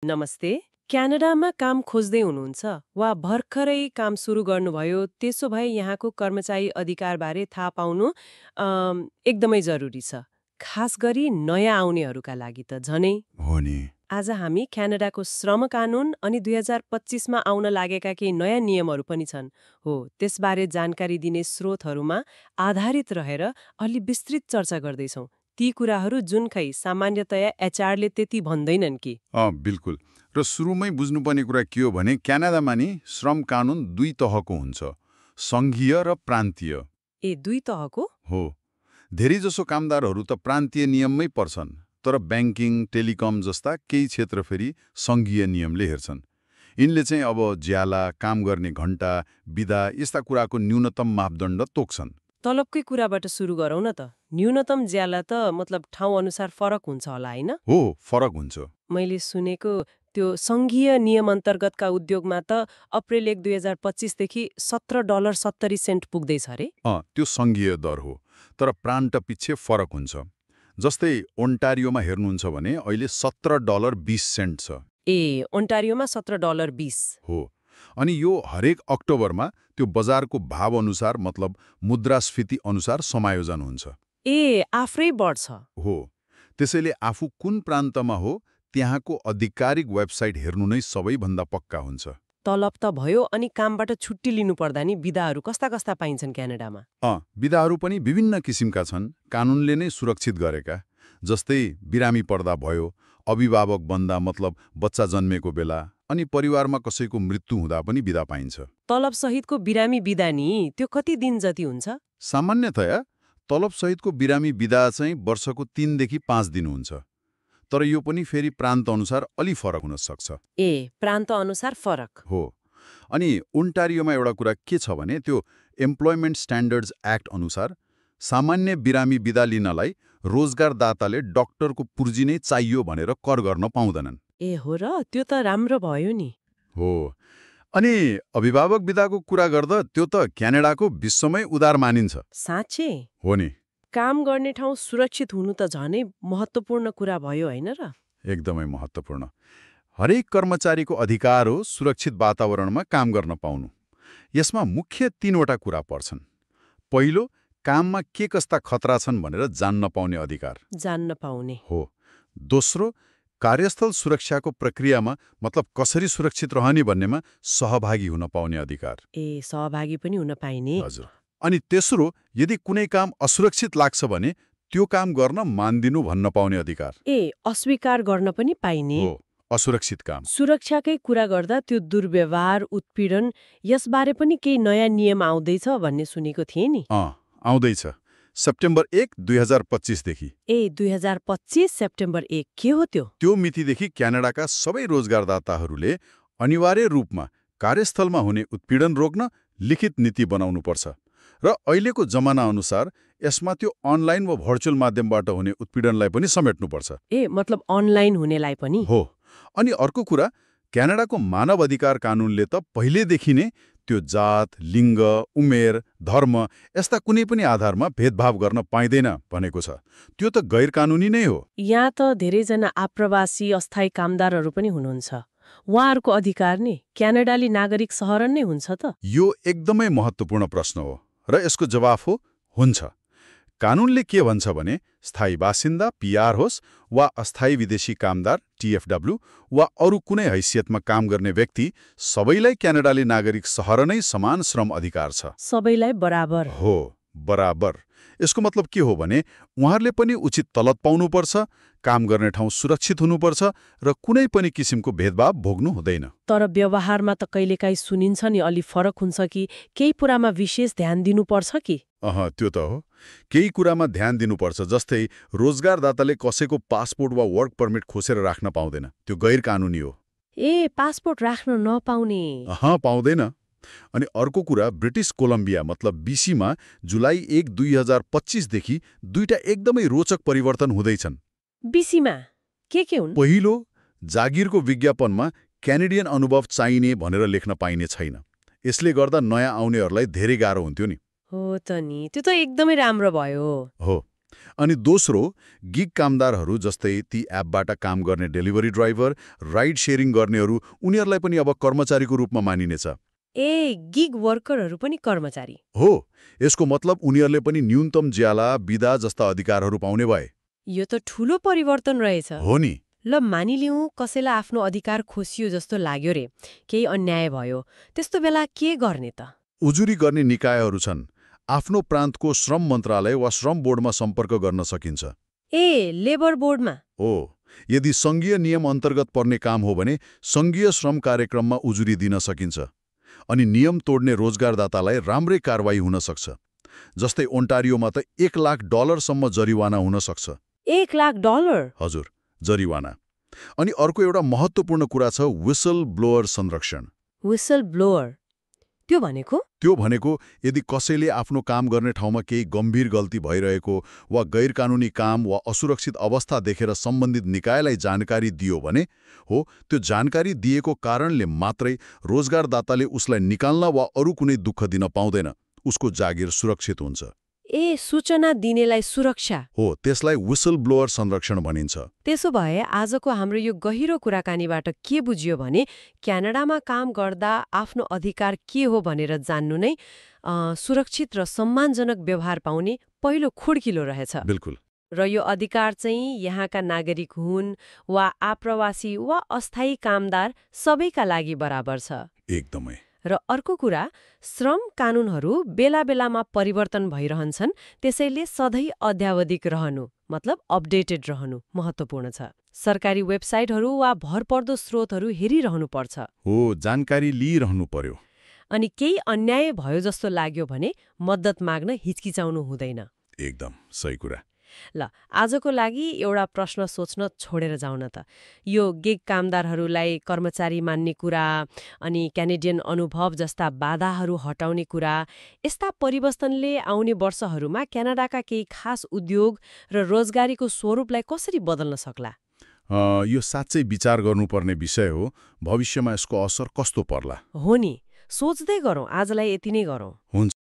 नमस्ते। क्यानाडामा काम खोज्दै हुनुहुन्छ वा भर्खरै काम सुरु गर्नुभयो त्यसो भए यहाँको कर्मचारी अधिकारबारे थाहा पाउनु एकदमै जरुरी छ। खास गरी नयाँ आउनेहरूका लागि त झनै। हो नि। आज हामी क्यानाडाको श्रम कानून अनि 2025मा आउन लागेका केही नयाँ नियमहरू पनि छन् हो त्यसबारे जानकारी दिने स्रोतहरूमा आधारित रहेर अलि विस्तृत चर्चा गर्दैछौँ। ती कुराहरू जुन खै सामान्यतया एचआरले त्यति भन्दैनन् कि। बिल्कुल। र सुरुमै बुझ्नुपर्ने कुरा के हो भने क्यानाडामा नि श्रम कानून दुई तहको हुन्छ, सङ्घीय र प्रान्तीय। ए दुई तहको? हो। धेरैजसो कामदारहरू त प्रान्तीय नियममै पर्छन्, तर ब्याङ्किङ, टेलिकम जस्ता केही क्षेत्र फेरि सङ्घीय नियमले हेर्छन्। यिनले चाहिँ अब ज्याला, काम गर्ने घण्टा, बिदा यस्ता कुराको न्यूनतम मापदण्ड तोक्छन्। तलबकै कुराबाट सुरु गरौँ न त। न्यूनतम ज्याला त मतलब ठाउँ अनुसार फरक हुन्छ होला होइन? हो, फरक हुन्छ। मैले सुनेको त्यो सङ्घीय नियम अन्तर्गतका उद्योगमा त अप्रिल 1 2025देखि $17.70 पुग्दैछ अरे। त्यो सङ्घीय दर हो, तर प्रान्त पछि फरक हुन्छ। जस्तै ओन्टारियोमा हेर्नुहुन्छ भने अहिले $17.20 छ। ए ओन्टारियोमा $17.20 हो। अनि यो हरेक अक्टोबरमा त्यो बजारको भाव अनुसार मतलब मुद्रास्फीति अनुसार समायोजन हुन्छ। ए आफै बढ्छ। हो। त्यसैले आफू कुन प्रान्तमा हो त्यहाँको आधिकारिक वेबसाइट हेर्नु नै सबैभन्दा पक्का हुन्छ। तलब त भयो, अनि कामबाट छुट्टी लिनु पर्दा नि बिदाहरू कस्ता कस्ता पाइन्छन् क्यानाडामा? बिदाहरू पनि विभिन्न किसिमका छन्, कानुनले नै सुरक्षित गरेका। जस्तै बिरामी पर्दा भयो, अभिभावक बन्दा मतलब बच्चा जन्मेको बेला, अनि परिवारमा कसैको मृत्यु हुँदा पनि बिदा पाइन्छ। तलब सहितको बिरामी बिदा नि त्यो कति दिन जति हुन्छ? सामान्यतया तलबसहितको बिरामी बिदा चाहिँ वर्षको 3 देखि 5 दिन हुन्छ, तर यो पनि फेरि प्रान्त अनुसार अलि फरक हुन सक्छ। ए प्रान्त अनुसार फरक हो। अनि ओन्टारियोमा एउटा कुरा के छ भने त्यो एम्प्लोइमेन्ट स्ट्यान्डर्ड्स एक्ट अनुसार सामान्य बिरामी बिदा लिनलाई रोजगारदाताले डाक्टरको पुर्जी नै चाहियो भनेर कर गर्न पाउँदैनन्। ए हो र, त्यो त राम्रो भयो नि। हो। अनि अभिभावक बिदाको कुरा गर्दा त्यो त क्यानाडाको विश्वमै उदार मानिन्छ। साँच्चै? हो नि। काम गर्ने ठाउँ सुरक्षित हुनु त झनै महत्त्वपूर्ण कुरा भयो होइन र? एकदमै महत्त्वपूर्ण। हरेक कर्मचारीको अधिकार हो सुरक्षित वातावरणमा काम गर्न पाउनु। यसमा मुख्य 3वटा कुरा पर्छन्। पहिलो, काममा के कस्ता खतरा छन् भनेर जान्न पाउने अधिकार। जान्न पाउने हो। दोस्रो, कार्यस्थल सुरक्षाको प्रक्रियामा मतलब कसरी सुरक्षित रहने भन्नेमा सहभागी हुन पाउने अधिकार। ए सहभागी पनि हुन पाइने। हजुर। अनि तेस्रो, यदि कुनै काम असुरक्षित लाग्छ भने त्यो काम गर्न मान्दिनु भन्न पाउने अधिकार। ए अस्वीकार गर्न पनि पाइने। हो, असुरक्षित काम। सुरक्षाकै कुरा गर्दा त्यो दुर्व्यवहार, उत्पीडन यसबारे पनि केही नयाँ नियम आउँदैछ भन्ने सुनेको थिएँ नि। आउँदैछ। सेप्टेम्बर 1, 2025 देखि। ए 2025 सेप्टेम्बर 1 के हो त्यो? त्यो मितिदेखि क्यानाडाका सबै रोजगारदाताहरूले अनिवार्य रूपमा कार्यस्थलमा हुने उत्पीडन रोक्न लिखित नीति बनाउनुपर्छ। र अहिलेको जमाना अनुसार यसमा त्यो अनलाइन वा भर्चुअल माध्यमबाट हुने उत्पीडनलाई पनि समेट्नुपर्छ। ए मतलब अनलाइन हुनेलाई पनि? हो। अनि अर्को कुरा, क्यानाडाको मानव अधिकार कानूनले त पहिलेदेखि नै त्यो जात, लिङ्ग, उमेर, धर्म यस्ता कुनै पनि आधारमा भेदभाव गर्न पाइँदैन भनेको छ। त्यो त गैर कानुनी नै हो। यहाँ त धेरैजना आप्रवासी अस्थायी कामदारहरू पनि हुनुहुन्छ। उहाँहरूको अधिकार नि क्यानाडाली नागरिक सहरन नै हुन्छ त? यो एकदमै महत्त्वपूर्ण प्रश्न हो र यसको जवाफ हो हुन्छ। कानुनले के भन्छ भने स्थायी बासिन्दा पीआर होस् वा अस्थायी विदेशी कामदार टिएफडब्ल्यू वा अरू कुनै हैसियतमा काम गर्ने व्यक्ति सबैलाई क्यानाडाली नागरिक सहर नै समान श्रम अधिकार छ। सबैलाई बराबर? हो, बराबर। यसको मतलब के हो भने उहाँहरूले पनि उचित तलब पाउनुपर्छ, काम गर्ने ठाउँ सुरक्षित हुनुपर्छ र कुनै पनि किसिमको भेदभाव भोग्नु हुँदैन। तर व्यवहारमा त कहिलेकाहीँ सुनिन्छ नि अलि फरक हुन्छ कि केही कुरामा विशेष ध्यान दिनुपर्छ कि? त्यो त हो। केही कुरामा ध्यान दिनुपर्छ, जस्तै रोजगारदाताले कसैको पासपोर्ट वा वर्क पर्मिट खोसेर राख्न पाउँदैन। त्यो गैर कानुनी हो। ए पासपोर्ट राख्न नपाउने? पाउँदैन। अनि अर्को कुरा, ब्रिटिस कोलम्बिया मतलब बीसीमा जुलाई 1, 2025 देखि दुईटा एकदमै रोचक परिवर्तन हुँदैछन्। बीसीमा के हुन्? पहिलो, जागिरको विज्ञापनमा क्यानेडियन अनुभव चाहिने भनेर लेख्न पाइने छैन। यसले गर्दा नयाँ आउनेहरूलाई धेरै गाह्रो हुन्थ्यो नि। हो त नि, त्यो त एकदमै राम्रो भयो। हो। अनि दोस्रो, गिग कामदारहरू जस्तै ती एपबाट काम गर्ने डेलिभरी ड्राइभर, राइड शेयरिङ गर्नेहरू, उनीहरूलाई पनि अब कर्मचारीको रूपमा मानिनेछ। ए गिग वर्करहरू पनि कर्मचारी। हो, यसको मतलब उनीहरूले पनि न्यूनतम ज्याला, बिदा जस्ता अधिकारहरू पाउने भए। यो त ठूलो परिवर्तन रहेछ। हो नि। ल मानिलिउँ कसैलाई आफ्नो अधिकार खोसियो जस्तो लाग्यो रे, केही अन्याय भयो, त्यस्तो बेला के गर्ने त? उजुरी गर्ने निकायहरू छन्। आफ्नो प्रान्तको श्रम मन्त्रालय वा श्रम बोर्डमा सम्पर्क गर्न सकिन्छ। ए लेबर बोर्डमा? हो, यदि सङ्घीय नियम अन्तर्गत पर्ने काम हो भने सङ्घीय श्रम कार्यक्रममा उजुरी दिन सकिन्छ। अनि नियम तोड्ने रोजगारदातालाई राम्रै कारवाही हुन सक्छ। जस्तै ओन्टारियोमा त $1,00,000सम्म जरिवाना हुन सक्छ। $1,00,000? हजुर, जरिवाना। अनि अर्को एउटा महत्त्वपूर्ण कुरा छ विसल ब्लोअर संरक्षण। विसल ब्लोअर त्यो भनेको? त्यो भनेको यदि कसैले आफ्नो काम गर्ने ठाउँमा केही गम्भीर गल्ती भइरहेको वा गैरकानुनी काम वा असुरक्षित अवस्था देखेर सम्बन्धित निकायलाई जानकारी दियो भने, हो, त्यो जानकारी दिएको कारणले मात्रै रोजगारदाताले उसलाई निकाल्न वा अरू कुनै दुःख दिन पाउँदैन। उसको जागिर सुरक्षित हुन्छ। ए सूचना दिनेलाई सुरक्षा। हो, त्यसलाई विसल ब्लोअर संरक्षण भनिन्छ। त्यसो भए आजको हाम्रो यो गहिरो कुराकानीबाट के बुझियो भने क्यानाडामा काम गर्दा आफ्नो अधिकार के हो भनेर जान्नु नै सुरक्षित र सम्मानजनक व्यवहार पाउने पहिलो खुड्किलो रहेछ। बिल्कुल। र यो अधिकार चाहिँ यहाँका नागरिक हुन् वा आप्रवासी वा अस्थायी कामदार सबैका लागि बराबर छ। एकदमै। र अर्को कुरा, श्रम कानुनहरू बेला बेलामा परिवर्तन भइरहन्छन्, त्यसैले सधैँ अद्यावधिक रहनु मतलब अपडेटेड रहनु महत्त्वपूर्ण छ। सरकारी वेबसाइटहरू वा भरपर्दो स्रोतहरू हेरिरहनु पर्छ। हो, जानकारी लिइरहनु पर्यो। अनि केही अन्याय भयो जस्तो लाग्यो भने मद्दत माग्न हिचकिचाउनु हुँदैन। एकदम सही कुरा। ल आजको लागि एउटा प्रश्न सोच्न छोडेर जाउँ न त। यो गिग कामदारहरूलाई कर्मचारी मान्ने कुरा अनि क्यानेडियन अनुभव जस्ता बाधाहरू हटाउने कुरा, यस्ता परिवर्तनले आउने वर्षहरूमा क्यानाडाका केही खास उद्योग र रोजगारीको स्वरूपलाई कसरी बदल्न सक्ला? यो साँच्चै विचार गर्नुपर्ने विषय हो। भविष्यमा यसको असर कस्तो पर्ला? हो नि, सोच्दै गरौँ। आजलाई यति नै गरौँ। हुन्छ।